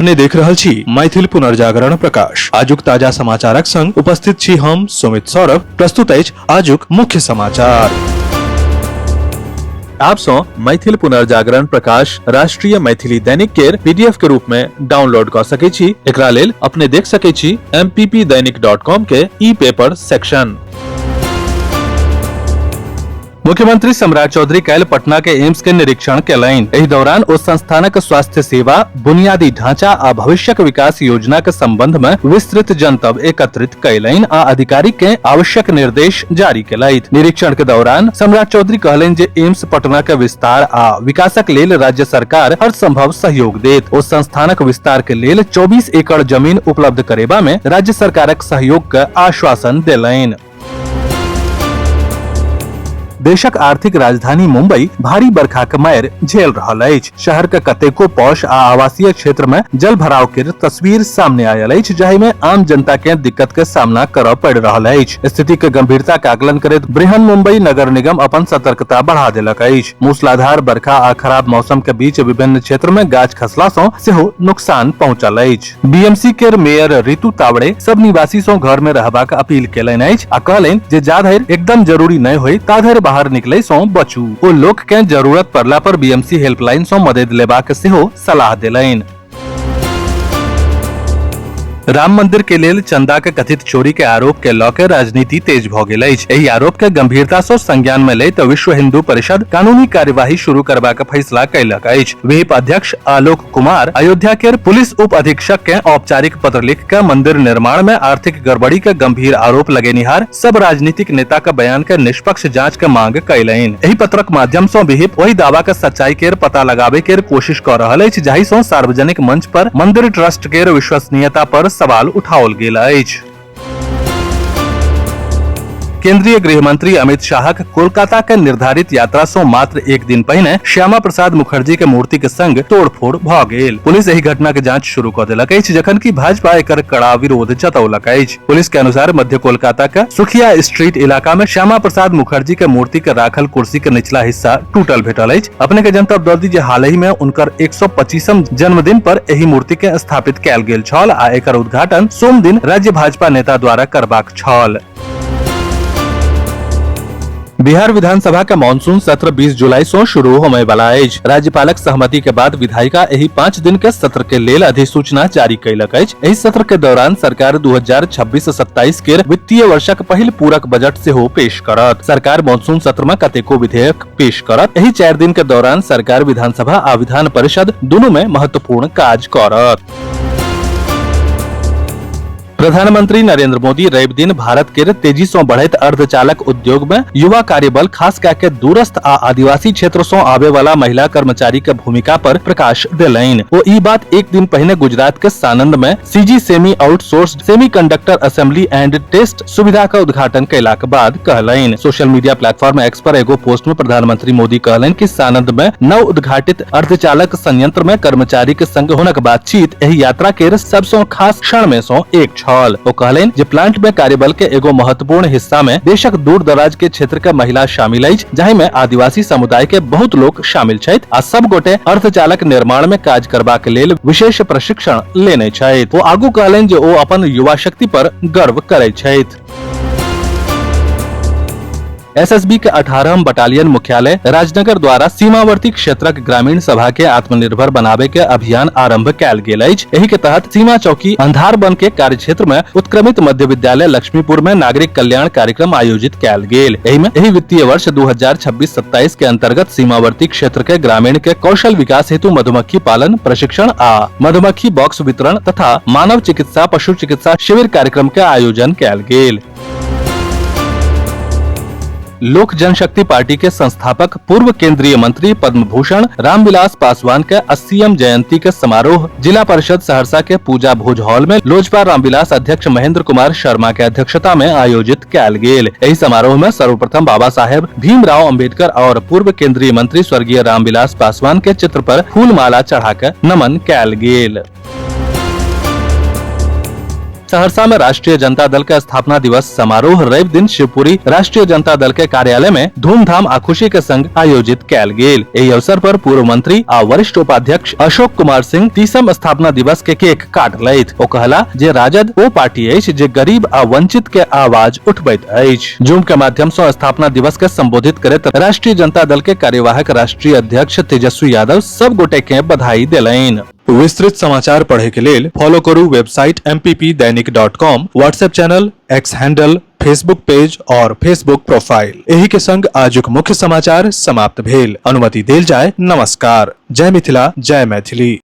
अपने देख रहल छी मैथिल पुनर्जागरण प्रकाश। आजुक ताजा समाचारक संग उपस्थित छी हम सुमित सौरभ। प्रस्तुत अछि आजुक मुख्य समाचार। आप सौ मैथिल पुनर्जागरण प्रकाश राष्ट्रीय मैथिली दैनिक के पीडीएफ के रूप में डाउनलोड कर सके छी। एकरा लेल अपने देख सके छी mppdainik.com के ई पेपर सेक्शन। मुख्यमंत्री सम्राट चौधरी काल्हि पटना के एम्स के निरीक्षण केलनि। एहि दौरान ओ संस्थानक स्वास्थ्य सेवा, बुनियादी ढांचा आ भविष्यक विकास योजना के संबंध में विस्तृत जनतब एकत्रित कयलनि आ अधिकारी के आवश्यक निर्देश जारी केलथि। निरीक्षण के दौरान सम्राट चौधरी कहलनि जे एम्स पटना के विस्तार आ विकासक लेल राज्य सरकार हर संभव सहयोग देत। ओ संस्थानक विस्तार के लेल 24 एकड़ जमीन उपलब्ध करेबा में राज्य सरकारक सहयोग के आश्वासन देलनि। देशक आर्थिक राजधानी मुंबई भारी बरखा के मारि झेल रहल अछि। शहर के कतेको पौष आ आवासीय क्षेत्र में जल भराव के तस्वीर सामने आयल अछि, जाहि में आम जनता के दिक्कत के सामना करय पड़ि रहल अछि। स्थिति के गंभीरता के आकलन करैत बृहन मुंबई नगर निगम अपन सतर्कता बढ़ा देलक अछि। मूसलाधार बरखा आ खराब मौसम के बीच विभिन्न क्षेत्र में गाछ खसला सं सेहो नुकसान पहुंचल अछि। बीएमसी के मेयर रितु तावड़े सब निवासी सं घर में रहबाक अपील केलनि अछि आ कहलनि जे जा धरि एकदम जरूरी नहि होय ता धरि बाहर निकलै सं बचू। ओ लोक के जरूरत पड़ला पर बीएमसी हेल्पलाइन सं मदद लेबाक सेहो सलाह देलनि। राम मंदिर के लेल चंदा के कथित चोरी के आरोप के लऽ के राजनीति तेज भऽ गेल अछि। एहि आरोप के गंभीरता सं संज्ञान में लैत विश्व हिंदू परिषद कानूनी कार्यवाही शुरू करबाक फैसला कयलक अछि। विहिप अध्यक्ष आलोक कुमार अयोध्या के पुलिस उप अधीक्षक के औपचारिक पत्र लिख के मंदिर निर्माण में आर्थिक गड़बड़ी के गंभीर आरोप लगेनिहार सब राजनीतिक नेता के बयान के निष्पक्ष जांच के मांग कयलनि। एहि पत्रक माध्यम सं विहिप ओहि दावा के सच्चाई के पता लगाबे के कोशिश क रहल अछि, जाहि सं सार्वजनिक मंच पर मंदिर ट्रस्ट के विश्वसनीयता पर सवाल उठाओल गेल अछि। केंद्रीय गृह मंत्री अमित शाहक कोलकाता के निर्धारित यात्रा सं मात्र एक दिन पहिने श्यामा प्रसाद मुखर्जी के मूर्ति के संग तोड़फोड़ भ गेल। पुलिस एहि घटना के जांच शुरू क देलक अछि, जखन कि भाजपा एकर कड़ा विरोध जतौलक अछि। पुलिस के अनुसार मध्य कोलकाता के सुखिया स्ट्रीट इलाका में श्यामा प्रसाद मुखर्जी के मूर्ति के राखल कुर्सी के निचला हिस्सा टूटल भेटल अछि। अपने के जनतब दऽ दी जे हालहि में उनकर 125म जन्मदिन पर एहि मूर्ति के स्थापित कयल गेल छल आ एकर उद्घाटन सोम दिन राज्य भाजपा नेता द्वारा करबाक छल। बिहार विधानसभा के मानसून सत्र 20 जुलाई से शुरू होमय वाला अछि। राज्यपालक सहमति के बाद विधायिका एहि 5 दिन के सत्र के लेल अधिसूचना जारी कयलक अछि। एहि सत्र के दौरान सरकार 2026-27 के वित्तीय वर्षक पहिल पूरक बजट सेहो पेश करत। सरकार मानसून सत्र में कतेको विधेयक पेश करत। एहि 4 दिन के दौरान सरकार विधानसभा आ विधान परिषद दुनू में महत्वपूर्ण काज करत। प्रधानमंत्री नरेंद्र मोदी रवि दिन भारत के तेजी से बढ़ैत अर्धचालक उद्योग में युवा कार्यबल खास कए के दूरस्थ आ आदिवासी क्षेत्र से आवे वाला महिला कर्मचारी के भूमिका पर प्रकाश देलनि। ओ ई बात एक दिन पहिने गुजरात के सानंद में CG semi outsource semiconductor assembly and test सुविधा का उद्घाटन कयलाक बाद कहलनि। सोशल मीडिया प्लेटफॉर्म एक्स पर एगो पोस्ट में प्रधानमंत्री मोदी कहलनि कि सानंद में नव उद्घाटित अर्धचालक संयंत्र में कर्मचारी के संग हुनक बातचीत एहि यात्रा के सबसं खास क्षण में सं एक छल। ओ कहलनि जे प्लांट में कार्यबल के एगो महत्वपूर्ण हिस्सा में देशक दूर दराज के क्षेत्र के महिला शामिल अछि, जाहि में आदिवासी समुदाय के बहुत लोग शामिल छथि आ सब गोटे अर्धचालक निर्माण में काज करबाक लेल विशेष प्रशिक्षण लेने छथि। ओ आगू कहलनि जे ओ अपन युवा शक्ति पर गर्व करैत छथि। एसएसबी के 18 बटालियन मुख्यालय राजनगर द्वारा सीमावर्ती क्षेत्रक ग्रामीण सभा के आत्मनिर्भर बनाबे के अभियान आरंभ कयल गेल अछि। एहि के तहत सीमा चौकी अंधारबन के कार्य क्षेत्र में उत्क्रमित मध्य विद्यालय लक्ष्मीपुर में नागरिक कल्याण कार्यक्रम आयोजित कयल गेल। एहि में एहि वित्तीय वर्ष 2026-27 के अंतर्गत सीमावर्ती क्षेत्र के ग्रामीण के कौशल विकास हेतु मधुमक्खी पालन प्रशिक्षण आ मधुमक्खी बॉक्स वितरण तथा मानव चिकित्सा पशु चिकित्सा शिविर कार्यक्रम के आयोजन कयल गेल। लोक जनशक्ति पार्टी के संस्थापक पूर्व केंद्रीय मंत्री पद्म भूषण रामविलास पासवान के 80 जयंती के समारोह जिला परिषद सहरसा के पूजा भोज हॉल में लोजपा रामविलास अध्यक्ष महेंद्र कुमार शर्मा के अध्यक्षता में आयोजित कयल गेल। एहि समारोह में सर्वप्रथम बाबा साहेब भीमराव अम्बेडकर और पूर्व केंद्रीय मंत्री स्वर्गीय रामविलास पासवान के चित्र पर फूल माला चढ़ाकर नमन कयल गेल। सहरसा में राष्ट्रीय जनता दल के स्थापना दिवस समारोह रवि दिन शिवपुरी राष्ट्रीय जनता दल के कार्यालय में धूमधाम आ खुशी के संग आयोजित कैल गेल। एहि अवसर पर पूर्व मंत्री आ वरिष्ठ उपाध्यक्ष अशोक कुमार सिंह 30म स्थापना दिवस के केक काटलथि। ओ कहला जे राजद ओ पार्टी अछि जे गरीब आ वंचित के आवाज उठबैत अछि। जूम के माध्यम सं स्थापना दिवस के संबोधित करैत राष्ट्रीय जनता दल के कार्यवाहक राष्ट्रीय अध्यक्ष तेजस्वी यादव सब गोटे के बधाई देलनि। विस्तृत समाचार पढ़े के लेल फॉलो करू website mppdainik.com, WhatsApp channel, X handle, Facebook page और फेसबुक प्रोफाइल। एही के संग आजुक मुख्य समाचार समाप्त भेल। अनुमति देल जाय। नमस्कार। जय मिथिला, जय मैथिली।